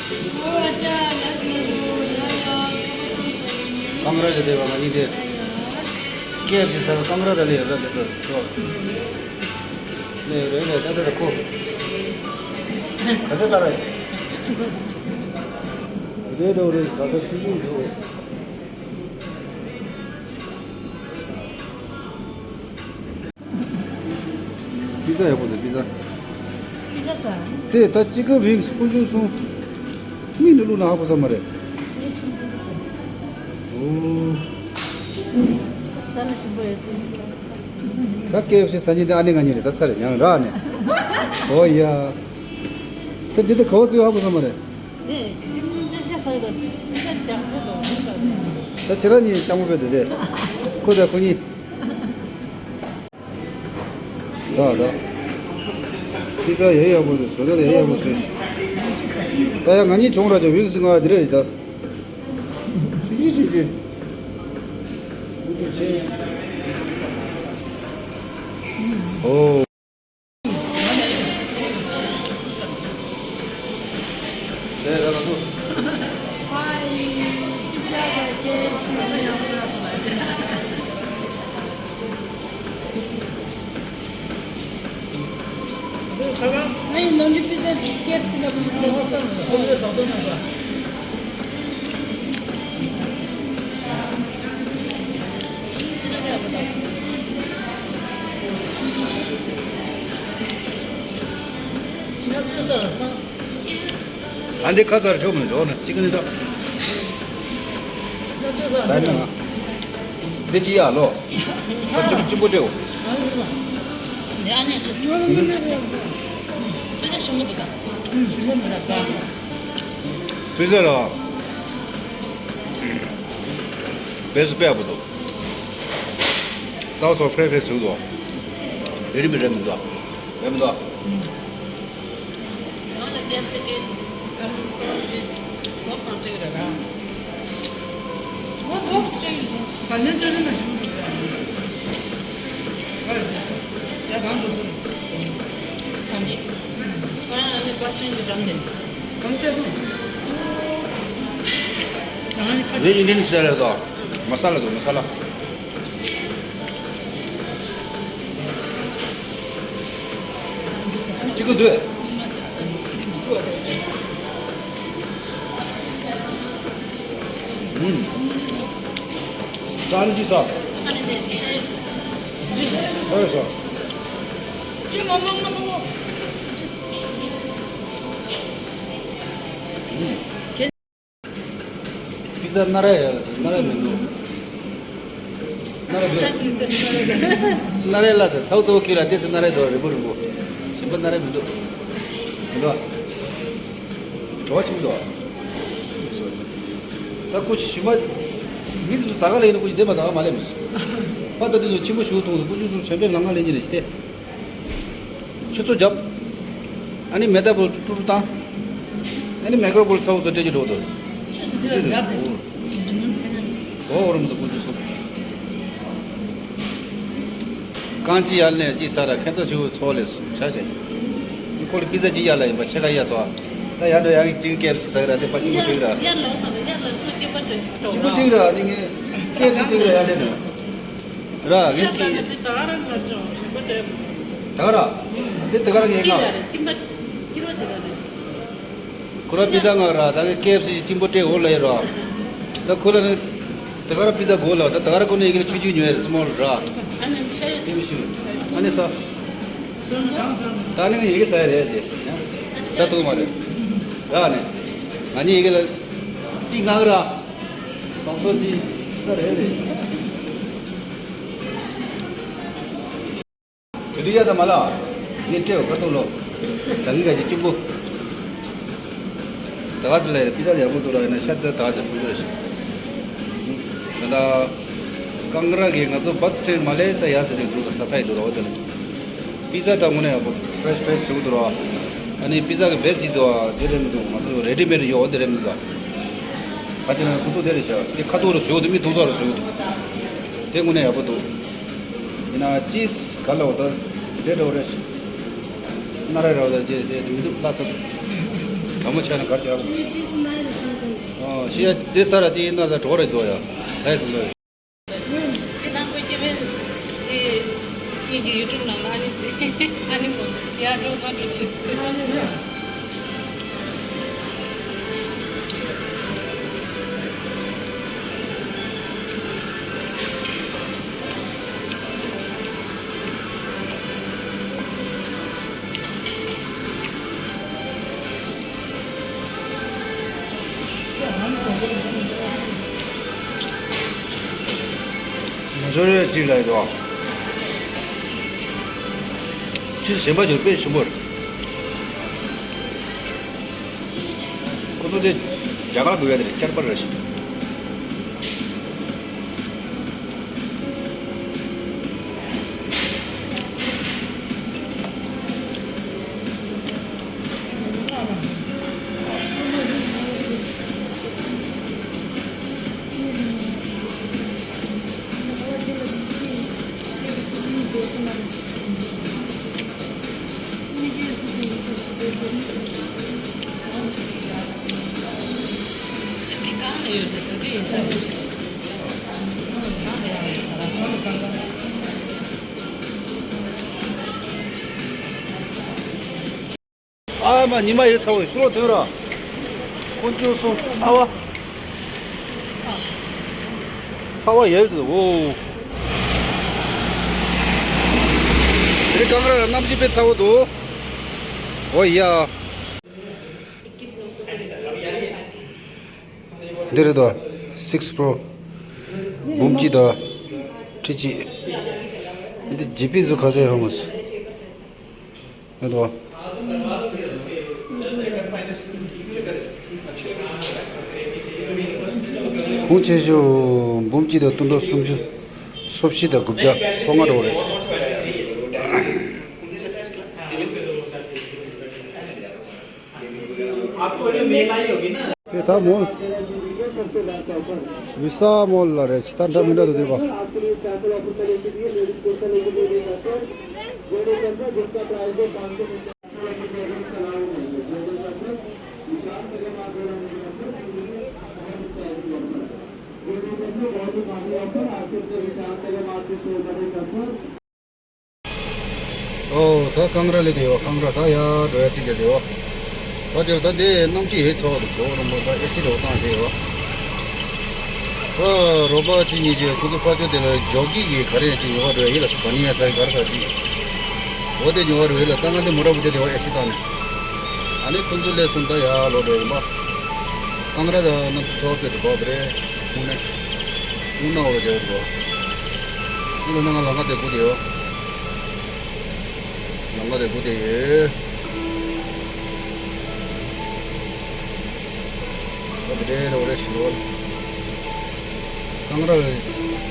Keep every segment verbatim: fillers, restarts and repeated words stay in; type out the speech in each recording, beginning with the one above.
ཀང་ར་རེད་དེ་བ་ང་གཉིས་དེ། ཀེ་ཨེཕ་སི་ཟ་ཀང་ར་ད་ལེ་ཡོད་ད་དེ་ད་ཤོ། ནེ་རེ་ནེ་ད་དེ་ད་ཁོ། ག་ཚད་ད་རེད། རེད་འགྲོ་རེད་ཟ་ས་ཆུང་ཆུང་འགྲོ། པི་ཛ་ཡག་པོ་འདུག་པི་ཛ། པི་ཛ་ཟ། དེ་ད་ཅི་ཀན་ཝིང་སི་སྤུན་ཆུང་གསུམ། མི་ནི་བླུགས་ན་ཧ་གོ་ས་མ་རེད། ཨོ། ཟ་ན་ཞིམ་པོ་ཡོད་སྲིད། ད་ཀེ་ཨེཕ་སི་ཟ་ཉིན་དེ་ཨ་ནེ་ང་གཉིས་རེད་ད་ཚར་རེད་ཉང་ར་ཨ་ནེ། ཨོ་ཡ། ད་འདི་ད་ག་བ་ཚོས་ཧ་གོ་ས་མ་རེད། ནས་ཅི་མིན་ཅི་ཤ་ཟ་ཡི་ད་ཅི་ཤ་རྒྱག་ཚད་དང་ཅི་ལ་ནས། ད་ཁྱེད་རང་གཉིས་སྤྱང་པོ་བས་དེ་རེད། ཁོ་ད་ཁོ་གཉིས། ཟ་ད། པི་ཛ་ཡ་ཡག་པོ་རེད། བཟོ་གྲྭ་ལ་ཡ་ཡག་པོ་བཟོས། ད་ཡ་ང་གཉིས་གྱོང་ར་ཅོ་ཝིང་སི་ང་དེ་རེད་ད། ཆུ་ཆུ་ཆུ་ཆུ། ཨུ་ཆུ་ཆེ། ཨོ། དེ་ར་ལ་ཐུག་ང་ཡི་ནོར་འཁྲུལ་པི་ཛ་དེ་ཀེ་ཨེཕ་སི་ལ་པི་ཛ་དེ་ཨ་འདི་ཁ་ཚར་ཆོག་མི་འགྲོ་ན་གཅིག་ནི་ད། ཟ་ན་ང་། འདི་ཅི་ཡ་ལོ། ཅི་ཅི་པོ་ཏེའོ། ཨ་ནི་ཅི། དཔེ་ཆ་ཞིམ་པོ་འདུག་ག་པི་ཛ་ར། བེ་སི་པེ་ཡག་པོ་འདུག་སའོ་སོ་ཕྲེ་ཕྲེ་ཟུག་འདུག་རེ་མི་རེ་མི་འདུག་རེ་མི་འདུག་ང་ལ་ཅེབ་སི་དེ་ཀམ་ཀོར་གྱི་ལོག་དང་སྤྲད་ར་ར། ང་ལོག་སྤྲད་ག་ནས་ཅི་རེད་ན་ཞུ་གི་ར། ཡ་གང་འགྲོ་སོང་། གང་གི་ང་ལ་ནི་པར་ཆེན་གྱི་འགྲམ་ནས་གང་ཅི་སོང་། ང་ནི་ཁ་ཅིག Indian style དོ། མ་ས་ལ་དོ་མ་ས་ལ། གཅིག་གི་འདུག་ཨུམ། ད་ནི་ཅི་ཟ། ཨ་ནི་ནི་ཤ་ཡི། ཨོ་ཡ་ཟ། ཅི་མ་མ་མ་མ། ཨུམ། པི་ཛ་སྣ་རལ་ཡ་ལ་ཟེར། སྣ་རལ་མི་འདུག་སྣ་རལ་འདུག་སྣ་རལ་ལ་ཟེར། ཚའུ་ཚའུ་ཁྱེད་ལ་དེ་ཚེ་སྣ་རལ་འདུག་རིང་པོ་རིང་པོ། ཞིམ་པ་སྣ་རལ་མི་འདུག་མི་འདུག་བྲོ་བ་ཆེན་པོ་འདུག་ད་ཀུ་ཅི་ཞིམ་པ། མི་ཚོ་ཟ་ག་ལ་ཡིན་ན་ཀུ་ཅི་དེ་མ་ཟ་ག་མ་ལེན་མི་ཤེས། པ་ད་དེ་ཚོ་ཆེན་པོ་ཞུ་ཐུང་སོང་། ཀུ་ཅི་ཚོ་ཆེན་པོའི་ལང་ང་ལེན་གྱི་རེད་ཤི་སྟེ། ཆུ་ཚོད་བརྒྱབ། ཨ་ནི་མེ་ཏ་བོལ་ཀྲུག་ཀྲུག་བཏང་། ཨ་ནི་མེ་ཀ་རོ་བོལ་ཚ་བོ་ཚོ་སྤྲད་ཀྱི་འགྲོ་འདུག་ཆུ་ཚོད་འདི་ལ་བརྒྱབ་དེ། འོ་འོ་རུམ་དུ་ཀུན་ཅི་སོང་། རྐང་གཅིག་ཡར་ལེན་གཅིག་ཟ་ར་ཁྱད་མཚར་ཞིག་ཚོགས་ལས་སོང་བྱ་བྱས། ཁོ་ལ་པི་ཛ་གཅིག་ཡར་ལ་ཡིན་པ་ཕྱེད་ཀ་ཡར་སོང་། ད་ཡར་འགྲོ་ཡང་གཅིག་ཀེ་ཨེཕ་སི་ཟ་གི་ར་དེ་པ་གཅིག་པུ་ཡར་ཡར་ལ་ཡར་ལ་ཚོ་སྐྱེས་པ་དེ་གཅིག་པུ་ཏིག་ར་ནི་ངས་ཀེ་ཨེཕ་སི་གཅིག་ར་ཡར་ལེན་ནས། ར་ངས་ཀི། ད་ག་ར་འདི་ད་ག་ར་ངས་ང་། ཁོ་ར་པི་ཛ་ང་ར་ད་ངས་ཀེ་ཨེཕ་སི་གཅིག་པོ་སྤྲད་འོ་ལ་ཡིན་ར། ད་ཁོ་ར་ནི་ད་ག་ར་པི་ཛ་གོ་ལ་ད་ད་ག་ར་ཁོ་ནི་ཡི་གེ་ཆུང་ཆུང་ཉོས་རེད། སི་མོལ་ར། ཨ་ནི་ས། ད་ནི་ངས་ཡི་གེ་ཟ་ཡ་རེད་ཟེར། ཟ་ཐུབ་མ་རེད། ར་ནི། ང་ནི་ཡི་གེ་ལ་གཅིག་ང་ར། སོང་ཚོ་གཅིག་ཚ་རེད་རེད། དེ་དུས་ཡ་ད་མ་ལ། ངས་སྤྲད་བ་ཁ་ཐུག་ལོ། ད་ངས་ག་ཅིག་གཅིག་པོ། ད་ག་ཚོད་ལས་པི་ཛ་ཡག་པོ་འདུག་ར་ཡིན་ན་ཤ་ད་ད་ག་ཚོད་འདུག་ར་ཞིག་ད་ད། ཀང་ར་གིས་ང་ཚོ་བ་སི་ཁྲིད་མ་ལས་ཙ་ཡ་ཟེར་དུས་འདུག་ད་ས་ས་ཡི་འདུག་ར་འོ་དེ་ལ། པི་ཛ་ད་དངོས་གནས་ཡག་པོ་ཕྲེ་ཤི་ཕྲེ་ཤི་བཟོ་གི་འདུག་ར། ཨ་ནི་པི་ཛ་གི་བེ་སི་འདུག་ཨ་དེ་རེད་མི་འདུག་ང་ཚོ་རེ་ཌི་མེ་ཌི་ཡོད་འོ་དེ་རེད་མི་འདུག་ད་ཅི་ན་ཁོ་ཚོ་དེ་རེད་ཤག་དེ་ཁ་ཐུག་རུ་བཟོས་འདུག་མི་དུང་ཚོགས་རུ་བཟོས་འདུག་དེ་དངོས་གནས་ཡག་པོ་འདུག་ཡིན་ན་ཅིས་ག་ལ་འོ་ད་རེད་འགྲོ་རེད། སྣ་རལ་རོ་ད་རྗེས་རྗེས་མི་འདུག་ལྷ་ཚོ། དམ་ ཆ་ནས་གར་ཆགས། ཨོ་ཤི་ཡ་དེ་ས་ར་ཅི་ཡིན་ན་ས་གྲོགས་རེད་འདུག་ཡ། ས་ཡ་སི་ལོ། དེ་དང་ཁོ་སྐྱེ་བོའི་དེ་ངེད་ཀྱི་ཡུ་ཊུབ་ནང་ལ་ཨ་ནི་དེ་ཨ་ནི་མོ་ཡར་འགྲོ་མར་འགྲོ་བྱེད། ང་ཚོ་རེ་གཅིག་ལ་ཡོད། ཅི་ཞིམ་པ་ཅིག་དཔེ་ཞིམ་པོ་རེད། ཁོ་ཚོ་དེ་རྒྱ་གར་འགྲོ་ཡ་དེ་རེད། ཆར་པ་རེད་ཞིག་ཨ་མ་ཉི་མ་ཡོད་ཚ་བོ་ཤོ་ལོ་དོན་ར། དཀོན་མཆོག་གསུམ་ཚ་བ། ཚ་བ་ཡལ་འདུག་ཨོ། དེ་རིང་གངས་ར་ར་གནམ་གཤིས་དཔེ་ཚ་བོ་འདུག་ཨོ་ཡ། འདི་རེད་དོ། སིགས་པོ་རོ། འབུམ་གཅིག་དང་ཁྲི་གཅིག་འདི་ཇི་པི་ཟུ་ཁ་ཟས་ཧ་མོ་སུ། ཡོད་དོ། གོང་ཆེ་ཤོས་འབུམ་གཅིག་དང་སྟོང་ཕྲག་སུམ་ཅུ་སོ་བཞི་དང་དགུ་བརྒྱ་སོ་ལྔ་འགྲོ་རེད། དེ་ད་མོལ། བི་ས་མོལ་ལ་རེད། ད་འདྲ་མི་འདྲ་དུ་དེ་པ། ཨོ། ད་ཀང་ར་ལི་དེ་ཡོ། ཀང་ར་ད་ཡ་འགྲོ་ཡ་ཚིག་ཅེ་དེ་ཡོ། ད་ཅེར་ད་དེ་གནམ་གཤིས་ཧེ་ཚ་བ་དུ་ཇོ་རོ་མོ་ད་ཨེ་སི་རོ་བཏང་དེ་ཡོ། ཨ་རོ་པ་ཅི་ཉི་ཅེ་ཁུ་ཚུ་ཕ་ཅོ་དེ་ལ་ཇོ་གི་གི་ག་རེ་ཅི་ཉོ་བ་འགྲོ་ཡ་ཧི་ལ་སུ་བ་ནི་ཡ་ས་ག་ར་ས་ཅི། འོ་དེ་ཉོ་བ་འགྲོ་ཡ་ལ་ད་ང་དེ་མོ་ར་བུ་དེ་དེ་བ་ཨེ་སི་བཏང་ནི། ཨ་ནི་ཁུ་ཚུ་ལས་སུམ་ད་ཡ་ལོ་འགྲོ་ཡིན་པ། ཀང་ར་ད་གནམ་གཤིས་ཚ་བ་དཔེ་དུ་བ་དེ་རེ། ཁུ་ནེ། ཁུ་ན་འོ་ར་ཇོ་རོ། ཁུ་ན་ང་ལ་ང་དེ་ཁུ་དེ་ཡོ། ལམ་ཁ་དེ་སྒུག་བསྡད་ཡོད། ད་དེ་འདྲའི་རེ་བ་རེ་ཞིག་ཡོད། གང་ར་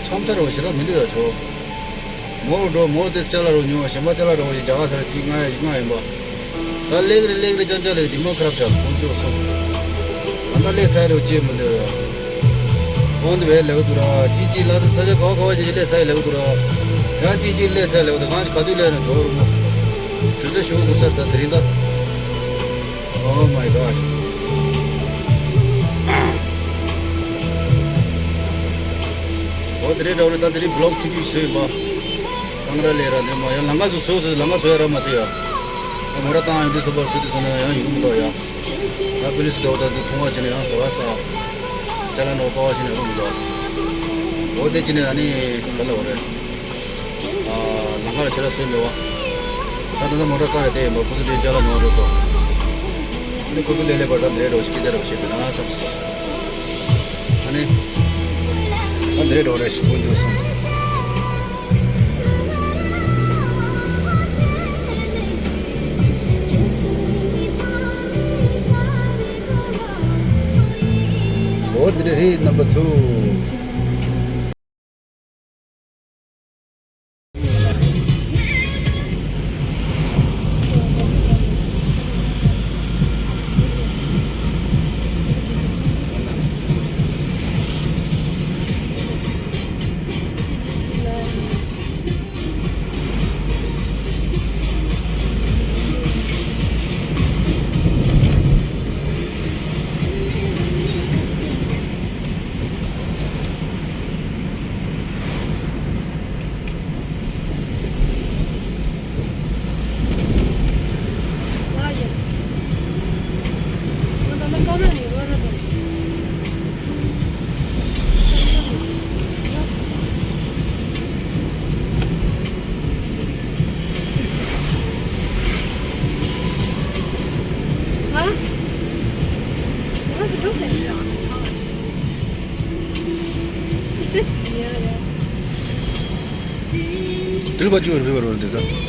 འཆམ་ཆ་རེ་བ་ཞེ་དྲག་མི་འདུག་ཡ་ཆོ། མོ་རུ་འགྲོ་མོ་དེ་ཅ་ལག་རུ་ཉོ་གཞན་པ་ཅ་ལག་རེ་བ་ཞིག་རྒྱ་གར་སར་གཅིག་ལྔ་ཡ་ཞིག་ལྔ་ཡིན་པ། ད་ལེགས་རེ་ལེགས་རེ་ཅང་ཅ་ལེགས་དེ་མ་ཁ་རབ་ཆགས་ཁོང་ཚོ་སོང་། ད་ལྟ་ལས་ཚ་ཡ་རེ་བ་ཅེས་མི་འདུག་ཡ། ཁོང་དུ་བས་ལེགས་འདུག་ར། ཅི་ཅི་ལ་ས་ཆ་ག་བ་ག་བ་ཅི་ཅི་ལས་ཚ་ཡི་ལེགས་འདུག་ར། ཡང་ཅི་ཅི་ལས་ཚ་ཡི་ལེགས་འདུག་གང་ཞིག་ག་དུས་ལས་ན་ཇོ་རུ་མོ། དུས་ཚོད་ཞུ་གུ་སར་ད་དེ་རིང་ད། Oh my god. འོ་དེ་རེད་འདྲ་བོ་རེད། ད་དེ་རིང་བི་ལོག་ཆུང་ཆུང་ཞིག་བཟོས་ཡིན་པ། གང་ར་ལས་ར་འདིར་མ་ཡང་ལམ་ཁ་ཚོ་བཟོས་བཟོས་ལམ་ཁ་བཟོས་ཡ་ར་མ་བཟོས་ཡ། ད་མོ་ར་བཏང་ཡོང་དུས་ཚོད་པར་བཟོས་དུས་ཚོད་ན་ཡང་ཡོང་མི་འདུག་ཡ། ད་པུ་ལིས་འགྲོ་ད་དུ་ཐུང་བ་བྱས་ནས་ཡང་དོ་བ་ས། ཅ་ལག་འགྲོ་པ་བ་བྱས་ནས་རུང་མི་འདུག་འོ་དེ་བྱས་ནས་ཨ་ནི་ག་ལ་འོ་རེད། ཨ་ལམ་ཁ་ལ་ཁྱེད་ར་བཟོས་མེད་བ། ད་ད་ལྟ་མོ་ཊ་ཀ་ར་དེ་ཡིན་པ་ཁོ་ཚོ་དེ་ཅ་ལག་ཉོ་འགྲོ་སོང་། ཨ་ནི་ཁོ་ཚོ་ལས་ལས་པར་ད་འདྲེ་འགྲོ་ཞིག་སྐད་ཆ་ར་བཤད་པས་ན་བསམས། ཨ་ནི། ད་འདྲེ་འགྲོ་རེ་ཞིག་ཁོ་འགྱོ་སོང་། འོ་དེ་འདྲ་རེད་རྣམ་པ་ཚོ། དེ་ལ་བ་ཅི་བར་བེ་བར་བར་འདི་ཚ།